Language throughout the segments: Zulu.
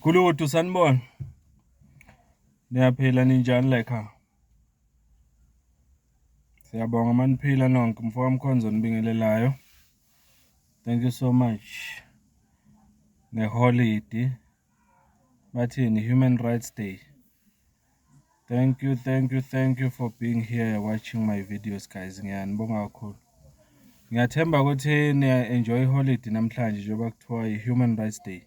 Gulukudu, sanibona. Niyaphila, ninjani la ekhaya? Siyabonga uma niphila nonke. Mfoka Mkhonza onibingelelayo. Thank you so much ngeholidi. Bathini? Human Rights Day. Thank you, thank you, thank you for being here watching my videos, guys. Ngiyanibonga kakhulu. Ngiyathemba ukuthi niya-enjoy iholiday namhlanje njengoba kuthiwa i-Human Rights Day.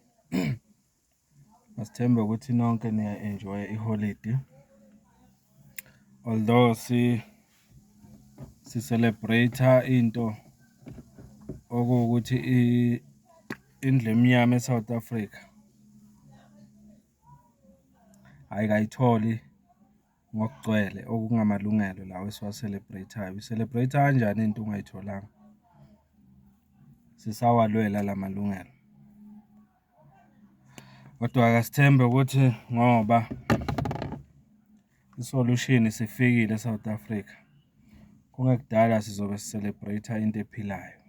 Asithembe ukuthi nonke niya-enjoy iholidi. Although si-celebrate into okuwukuthi indlu emnyama e-South Africa ayikayitholi ngokugcwele okungamalungelo lawa esiwa-celebrate-ayo. Uyi-celebrate-a kanjani into ungayitholanga? Sisawalwela la malungelo. Kodwa-ke asithembe ukuthi ngoba i-solution isifikile e-South Africa, kungekudala sizobe si-celebrate-a into ephilayo.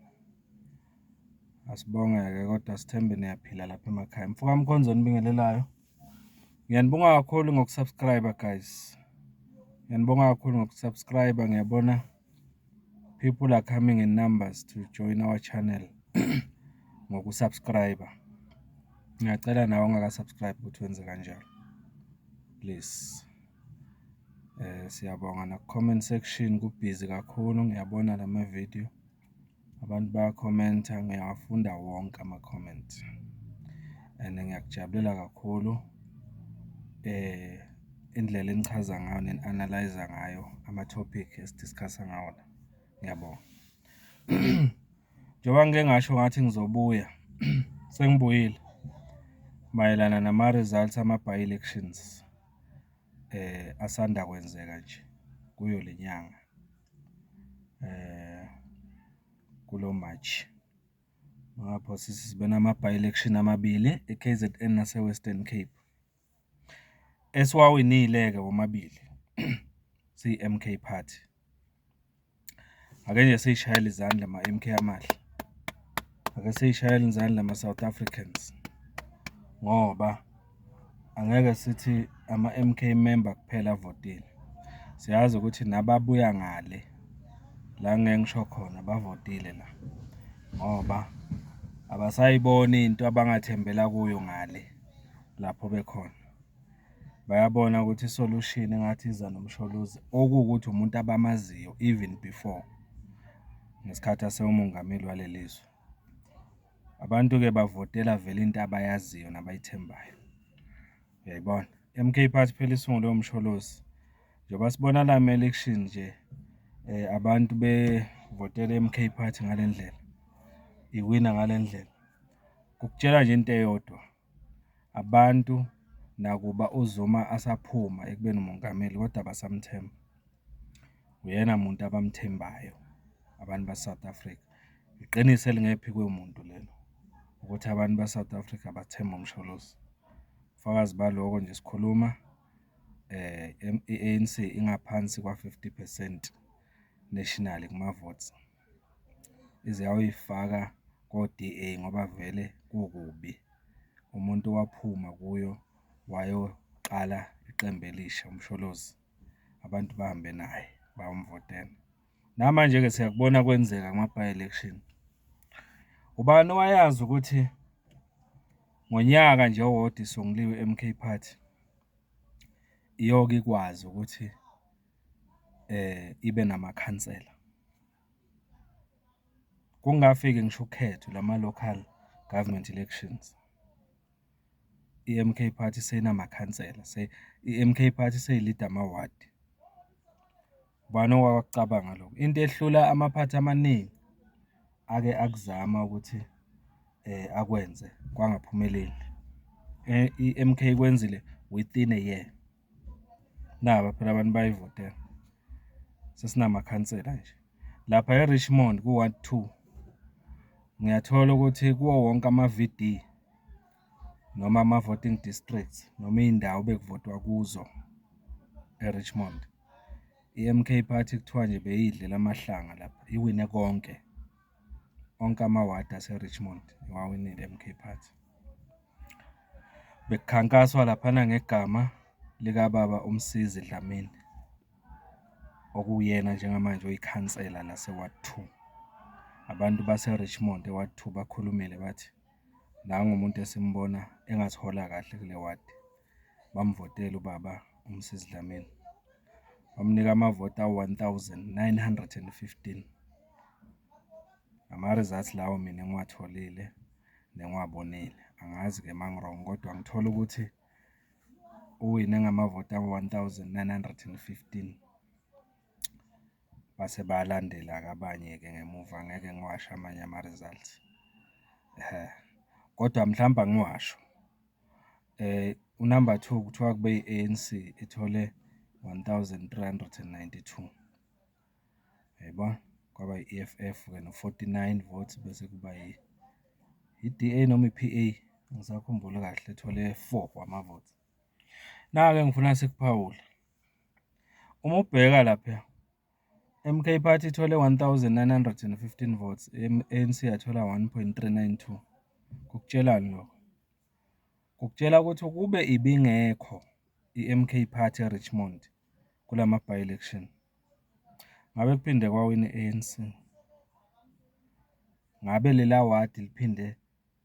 Asibonge-ke kodwa sithembe niyaphila lapha emakhaya. Mfoka Mkhonza onibingelelayo. Ngiyanibonga kakhulu ngoku-subscribe, guys. Ngiyanibonga kakhulu ngoku-subscribe. Ngiyabona people are coming in numbers to join our channel ngoku-subscribe. Ngiyacela nawe ongaka-subscribe ukuthi wenze kanjalo. Please. Siyabonga na comment section ku-busy kakhulu, ngiyabona lama video. Abantu baya-comment-a, ngiyawafunda wonke ama-comment. And ngiyakujabulela kakhulu indlela enichaza ngayo neni-analyse-a ngayo ama-topic esi-discuss-a ngawo la. Ngiyabonga. Njengoba ngike ngasho ngathi ngizobuya, sengibuyile mayelana nama-results ama-by-elections asanda kwenzeka nje kuyo le nyanga, kulo March. Mangaphosisi sibe nama-by-election amabili e-K_Z_N nase-Western Cape. Esiwawinile-ke womabili siyi-M_K Party. Ake nje siy'shayele izandla ma-M_K amahle. Ake siy'shayele izandla ma-South Africans ngoba angeke sithi ama-M_K member kuphela avotile. Siyazi ukuthi nababuya ngale la engeke ngisho khona bavotile la ngoba abasayiboni into abangathembela kuyo ngale lapho bekhona. Bayabona ukuthi i-solution engathi iza noMsholozi, okuwukuthi umuntu abamaziyo even before ngesikhathi asewumongameli waleli zwe. Abantu-ke bavotela vele into abayaziyo nabayithembayo, uyayibona? I-M_K Party phela isungulwe uMsholozi. Njengoba sibona la ma-election nje, abantu bevotela i-M_K Party ngale ndlela, iwina ngale ndlela, kukutshela nje into eyodwa, abantu nakuba uZuma asaphuma ekubeni umongameli kodwa basamthemba. Uyena muntu abamthembayo abantu base-South Africa. Iqiniso elingephikwe muntu lelo, ukuthi abantu ba-South Africa bathemba uMsholozi. Ubufakazi baloko nje sikhuluma i-A_N_C ingaphansi kwa-50 percent nationally kuma-votes. Ize yayoyifaka ko-D_A ngoba vele kukubi. Umuntu waphuma kuyo wayoqala iqembu elisha, uMsholozi, abantu bahambe naye bayomvotela. Namanje-ke siyakubona kwenzeka kuma-by-election. Ubani owayazi ukuthi ngonyaka nje owodwa isunguliwe i-M_K Party, iyoke ikwazi ukuthi ibe namakhansela? Kungakafiki ngisho ukhetho lwama-local government elections, i-M_K Party seyinamakhansela, i-M_K Party seyilida amawadi. Ubani owake wakucabanga lokho? Into ehlula amaphathi amaningi ake akuzama ukuthi akwenze kwangaphumeleli, i-M_K ikwenzile within a year. Naba phela abantu bayayivotela, sesinamakhansela nje. Lapha e-Richmond ku-ward 2, ngiyathola ukuthi kuwo wonke ama-V_D noma ama-voting districts, noma iy'ndawo ebekuvotwa kuzo e-Richmond, i-M_K Party kuthiwa nje beyiy'dlela amahlanga lapha, iwine konke. Onke amawadi ase-Richmond iwawinile i-M_K Party. Bekukhankaswa laphana ngegama likababa uMsizi Dlamini, okuwuyena njengamanje oyikhansela lase-ward two. Abantu base-Richmond e-ward two bakhulumile bathi, nangu umuntu esimbona engasihola kahle kule wadi. Bamvotela ubaba uMsizi Dlamini, bamnika amavoti awu-one thousand nine hundred and fifteen. Ama-results lawo mina engiwatholile nengiwabonile. Angazi-ke uma ngi-wrong, kodwa ngithole ukuthi uwine ngamavoti awu-one thousand nine hundred and fifteen. Base bayalandela-ke abanye-ke ngemuva, angeke ngiwasho amanye ama-results, ehhe. Kodwa mhlampe angiwasho, unamba two kuthiwa kube i-ANC ithole one thousand three hundred and ninety-two, uyayibona? Kwaba i-EFF-ke no-forty-nine votes, bese kuba i-DA noma i-PA, angisakhumbuli kahle, ethole four wama-votes. Naku engifuna sikuphawule, uma ubheka laphaya, M_K Party ithole one thousand nine hundred and fifteen votes, ANC yathola one point three nine two. Kukutshelani lokho? Kukutshela ukuthi ukube ibingekho i-M_K Party e-Richmond kulama by-election, ngabe kuphinde kwawina i-ANC. Ngabe lela wadi liphinde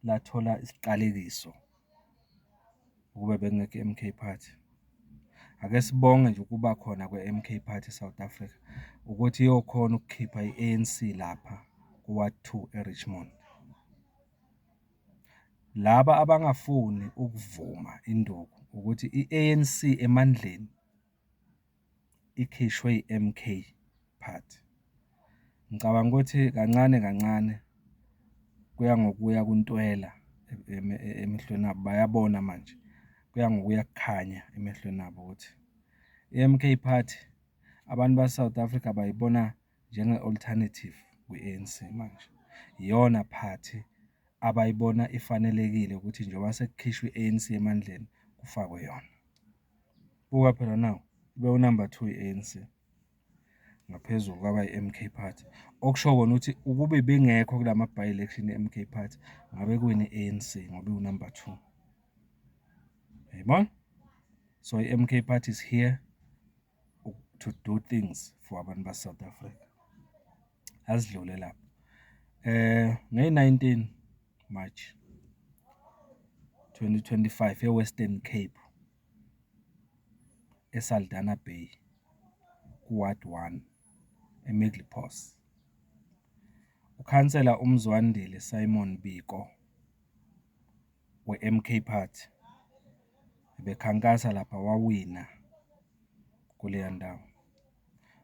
lathola isiqalekiso ukube bekungekho i-M_K Party. Ake sibonge nje ukuba khona kwe-M_K Party e-South Africa, ukuthi iyokhona ukukhipha i-ANC lapha ku-ward two e-Richmond. Laba abangafuni ukuvuma induku ukuthi i-ANC emandleni ikhishwe i-M_K Party. Ngicabanga ukuthi kancane kancane kuya ngokuya kuntwela emehlweni abo, bayabona manje. Kuya ngokuya kukhanya emehlweni abo ukuthi i-M_K Party, abantu base-South Africa bayibona njenge-alternative kwi-ANC manje. Iyona phathi abayibona ifanelekile ukuthi njengoba sekukhishwe i-ANC emandleni, kufakwe yona. Buka phela nawu, ibe unamba two i-ANC, ngaphezulu kwaba i-M_K Party. Okusho kona ukuthi ukube ibingekho kulama by-election i-M_K Party, ngabe kuwine i-ANC ngoba iwunamba two. Uyayibona? So, i-M_K Party is here to do things for abantu base-South Africa. Asidlule lapho. Ngeyi-nineteen March 2025, e-Western Cape, e-Saldanha Bay, ku-ward one, e-Middelpos. Ukhansela uMzwandile Simon Biko we-M_K Party, ubekhankasa lapha wawina kuleya ndawo.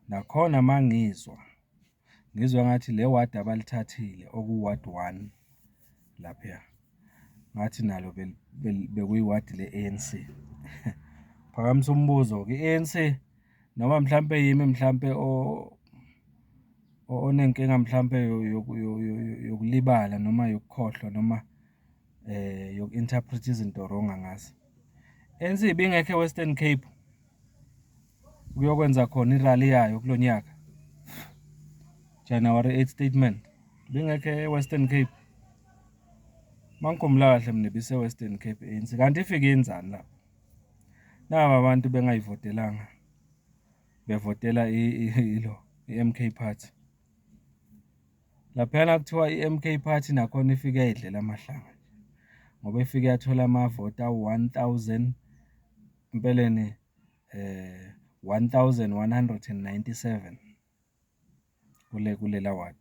Nakhona uma ngizwa, ngizwa engathi le wadi abalithathile okuwu-ward one laphaya, ngathi nalo bekuyiwadi le-ANC. Phakamisa umbuzo-ke, i-ANC noma mhlampe yimi mhlampe onenkinga mhlampe yokulibala noma yokukhohlwa noma yoku-interpret-a izinto wrong angazi. I-ANC ibingekho e-Western Cape ukuyokwenza khona i-rally yayo kulo nyaka, January 8 statement, ibingekho e-Western Cape? Uma ngikhumbula kahle mina ibise-Western Cape i-ANC, kanti ifike yenzani lapho? Naba abantu bengayivotelanga, bevotela ilo, i-M_K Party. Laphayana kuthiwa i-M_K Party nakhona ifike yayidlela amahlanga nje, ngoba ifike yathola amavoti awu-one thousand, empeleni one thousand one hundred and ninety-seven kule kulela wadi.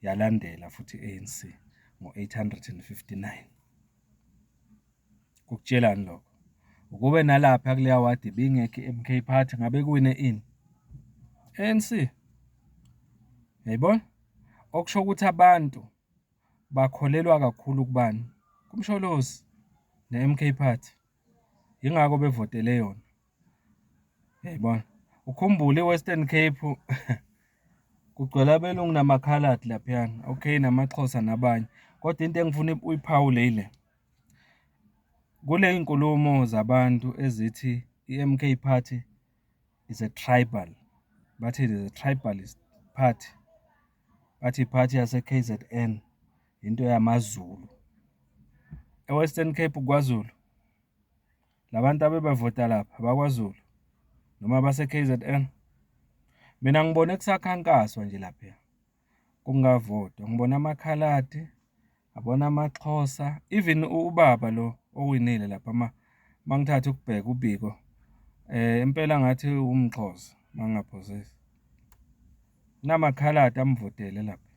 Yalandela futhi i-ANC ngo-eight hundred and fifty-nine. Kukutshelani lokho? Ukube nalapha kuleya wadi ibingekho i-M_K Party, ngabe kuwine ini? ANC. Uyayibona? Okusho ukuthi abantu bakholelwa kakhulu kubani? KuMsholozi ne-M_K Party. Yingakho bevotele yona. Uyayibona? Ukhumbule i-Western Cape kugcwele abelungu namakhaladi laphayana, okay, namaXhosa nabanye, kodwa into engifuna uyiphawule yile. Kule y'nkulumo zabantu ezithi i-M_K Party is a tribal, bathi it is a tribalist party. Bathi iphathi yase-K_Z_N, into yamaZulu. E-Western Cape kwaZulu, la bantu abebevota lapha abakwaZulu noma abase-KZN. Mina ngibone kusakhankaswa nje lapha kungavotwa, ngibone amakhaladi, ngabona amaXhosa, even ubaba lo owinile lapha uma ngithatha ukubheka uBiko, impela ngathi umXhosa uma ngingaphosisi. Kunamakhaladi amvotele lapha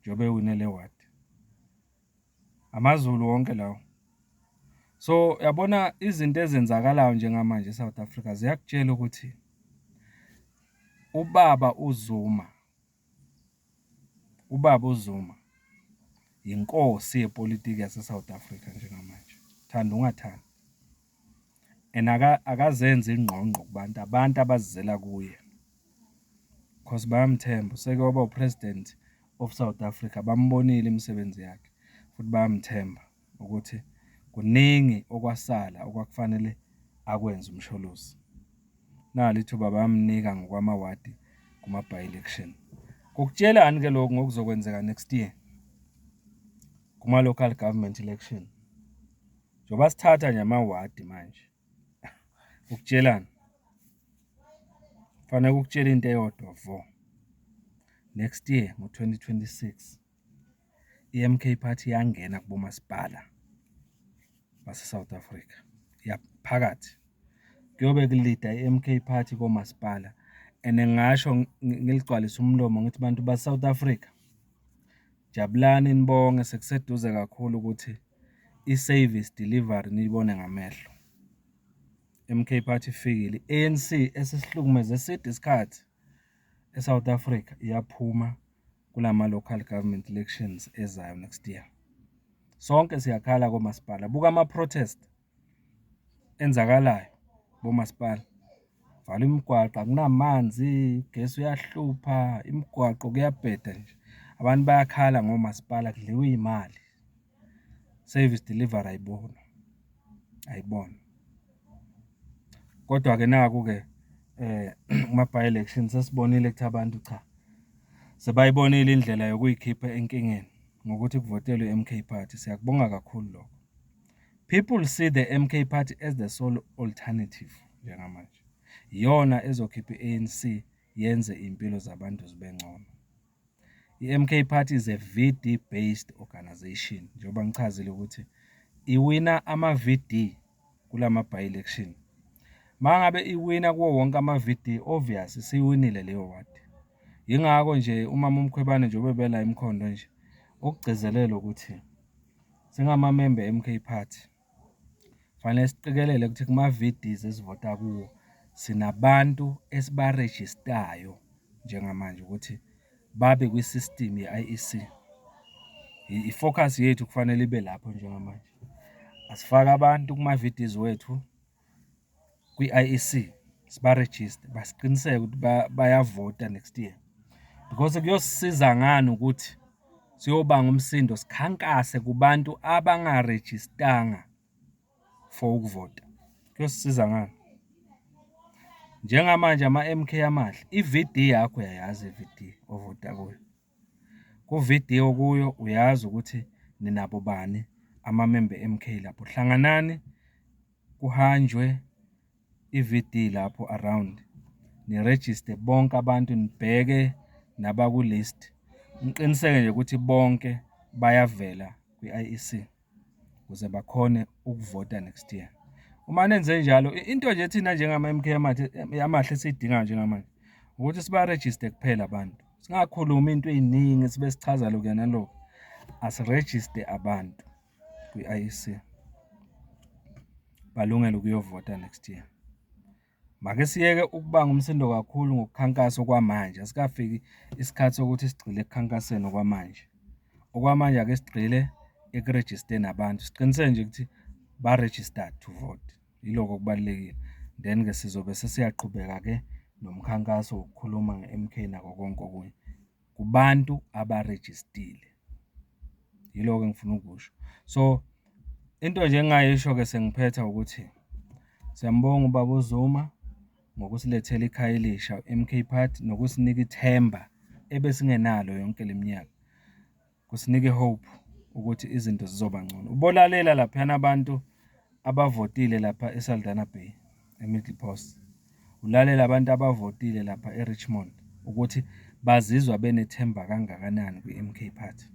njengoba ewine le wadi. AmaZulu wonke lawo. So, uyabona izinto ezenzakalayo njengamanje e-South Africa ziyakutshela ukuthi ubaba uZuma, ubaba uZuma inkosi yepolitiki yase-South Africa njengamanje, thanda ungathandi. And akazenzi ingqongqo kubantu, abantu abazizela kuye cause bayamthemba. Useke waba u-President of South Africa, bambonile imisebenzi yakhe futhi bayamthemba ukuthi kuningi okwasala okwakufanele akwenze uMsholozi. Nali ithuba bayamnika ngokwamawadi kuma-by-election. Kukutshelani-ke lokhu ngokuzokwenzeka next year kuma-local government election? Njengoba sithatha nje amawadi manje, ukutshelani? Kufanele kukutshele into eyodwa vo. Next year ngo-2026, i-M_K Party iyangena kubomasipala base-South Africa, phakathi. Kuyobe kulida i-M_K Party komasipala and ngingasho ngiligcwalise umlomo ngithi bantu base-South Africa, jabulani nibonge sekuseduze kakhulu ukuthi i-service delivery niyibone ngamehlo. I-M_K Party ifikile, i-A_N_C esisihlukumeze eside isikhathi e-South Africa iyaphuma kulama-local government elections ezayo next year. Sonke siyakhala komasipala, buka ama-protest enzakalayo komasipala. Kuvalwa imigwaqo, akunamanzi, ugesi uyahlupha, imigwaqo kuyabheda nje. Abantu bayakhala ngomasipala, kudliwa iy'mali, service delivery ayibonwa, ayibonwa. Kodwa-ke naku-ke kuma-by-election sesibonile ukuthi abantu cha, sebayibonile indlela yokuy'khipha enkingeni ngokuthi kuvotelwe i-M_K Party, siyakubonga kakhulu lokho. People see the M_K Party as the sole alternative njengamanje. Iyona ezokhipha i-A_N_C yenze iy'mpilo zabantu zibe ngcono. I-M_K Party is a V_D based organisation, njengoba ngichazile ukuthi iwina ama-V_D kulama by-election. Uma ngabe iwina kuwo wonke ama-V_D, obvious isiyiwinile leyo wadi. Yingakho nje umama uMkhwebane njengoba ebela eMkhondo nje, ukugcizelela ukuthi singamamemba e-M_K Party, kufanele siqikelele ukuthi kuma-V_Ds esivota kuwo, sinabantu esibarejistayo njengamanje ukuthi babe kwi-system ye-I_E_C. I-focus yethu kufanele ibe lapho njengamanje. Asifake abantu kuma-V_Ds wethu kwi-I_E_C, sibarejiste, basiqiniseke ukuthi bayavota next year. Because kuyosisiza ngani ukuthi siyobanga umsindo, sikhankase kubantu abangarejistanga for ukuvota? Kuyosisiza ngani? Njengamanje ama-M_K amahle, i-V_D yakho uyayazi i-V_D ovota kuyo. Ku-V_D okuyo uyazi ukuthi ninabo bani amamemba e-M_K lapho. Hlanganani, kuhanjwe i-V_D lapho around, nirejiste bonke abantu, nibheke nabaku-list, niqiniseke nje ukuthi bonke bayavela kwi-I_E_C ukuze bakhone ukuvota next year. Uma nenze njalo, into nje thina njengama-M_K amahle esiyidingayo njengamanje, ukuthi sibarejiste kuphela abantu, singakhulumi iy'nto ey'ningi sibe sichaza lokhuya nalokhuya. Asirejiste abantu kwi-I_E_C, balungele ukuyovota next year. Make siyeke ukubanga umsindo kakhulu ngokukhankasa okwamanje, asikafiki isikhathi sokuthi sigxile ekukhankaseni okwamanje. Okwamanje ake sigxile ekurejisteni abantu, siqiniseke nje ukuthi ba-registered to vote, yiloko okubalulekile. Then-ke sizobe sesiyaqhubeka-ke nomkhankaso wokukhuluma nge-M_K nako konke okunye, kubantu abarejistile. Yiloko engifuna ukukusho. So, into nje engingayisho-ke sengiphetha ukuthi, siyambonga ubaba uZuma ngokusilethela ikhaya elisha, i-M_K Party, nokusinika ithemba ebesingenalo yonke le minyaka. Kusinika i-hope. ukuthi izinto zizoba ngcono. Ubolalela laphayana abantu abavotile lapha eSaldanha Bay, e-Middle Post. Ulalele abantu abavotile lapha e-Richmond ukuthi bazizwa benethemba kangakanani kwi-M_K Party.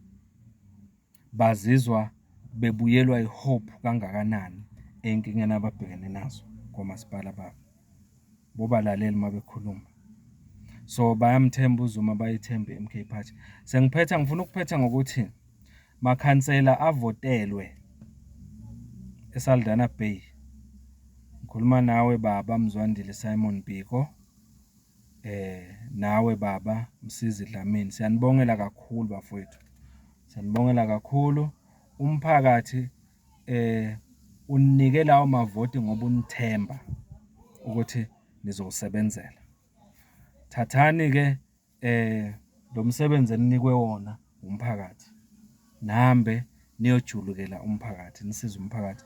Bazizwa bebuyelwa i-hope kangakanani ey'nkingeni ababhekene nazo komasipala babo. Bobalalela uma bekhuluma. So, bayamthemba uZuma, bayayithemba i-M_K Party. Sengiphetha, ngifuna ukuphetha ngokuthi, makhansela avotelwe eSaldanha Bay, ngikhuluma nawe baba Mzwandile Simon Biko, nawe baba Msizi Dlamini. Siyanibongela kakhulu bafowethu, siyanibongela kakhulu. Umphakathi uninike lawo mavoti ngoba unithemba ukuthi nizowusebenzela. Thathani-ke lo msebenzi eninikwe wona umphakathi, nihambe niyojulukela umphakathi, nisize umphakathi.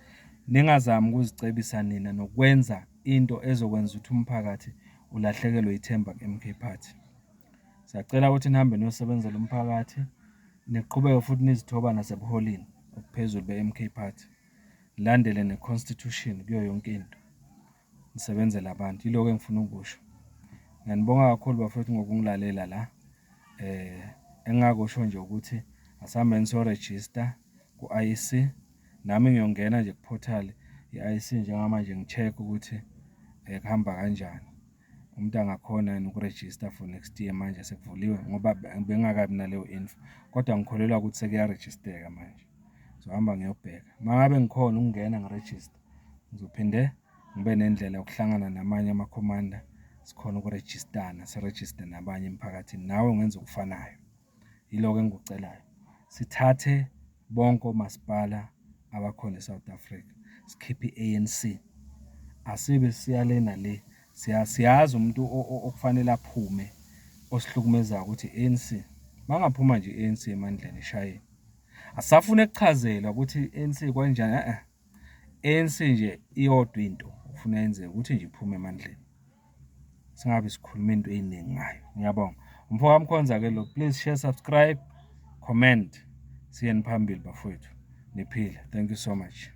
Ningazami ukuzicebisa nina nokwenza into ezokwenza ukuthi umphakathi ulahlekelwe ithemba ku-M_K Party. Siyacela ukuthi nihambe niyosebenzela umphakathi, niqhubeke futhi nizithoba nasebuholini obuphezulu be-M_K Party. Nilandele ne-constitution kuyo yonke into, nisebenzele abantu. Yiloko engifuna ukukusho. Ngiyanibonga kakhulu bafowethu ngokungilalela la. Engingakusho nje ukuthi asihambeni siyorejista ku-I_E_C. Nami ngiyongena nje ku-portal ye-I_E_C njengamanje ngi-check-e ukuthi kuhamba kanjani. Umuntu angakhona yini ukurejista for next year manje sekuvuliwe ngoba bengingakabi naleyo info, kodwa ngikholelwa ukuthi sekuyarejisteka manje. Ngizohamba ngiyobheka. Uma ngabe ngikhona ukungena ngirejiste, ngizophinde ngibe nendlela yokuhlangana namanye amakhomanda, sikhone ukurejistana, sirejiste nabanye emphakathini. Nawe ungenza okufanayo. Yiloko engikucelayo. Sithathe bonke omasipala abakhona e-South Africa, sikhiphe i-A_N_C. Asibe siya le nale, siyazi umuntu okufanele aphume osihlukumezayo ukuthi i-A_N_C. Uma kungaphuma nje i-A_N_C emandleni ishayeni. Asisafuni ukuchazelwa ukuthi i-A_N_C kwenjani e-e. A_N_C nje iyodwa into okufuna yenzeke ukuthi nje iphume emandleni. Singabe sikhuluma into ey'ningi ngayo. Ngiyabonga. Umfo kaMkhonza-ke lo, please share, subscribe, comment. Siyeni phambili bafowethu. Niphile. Thank you so much.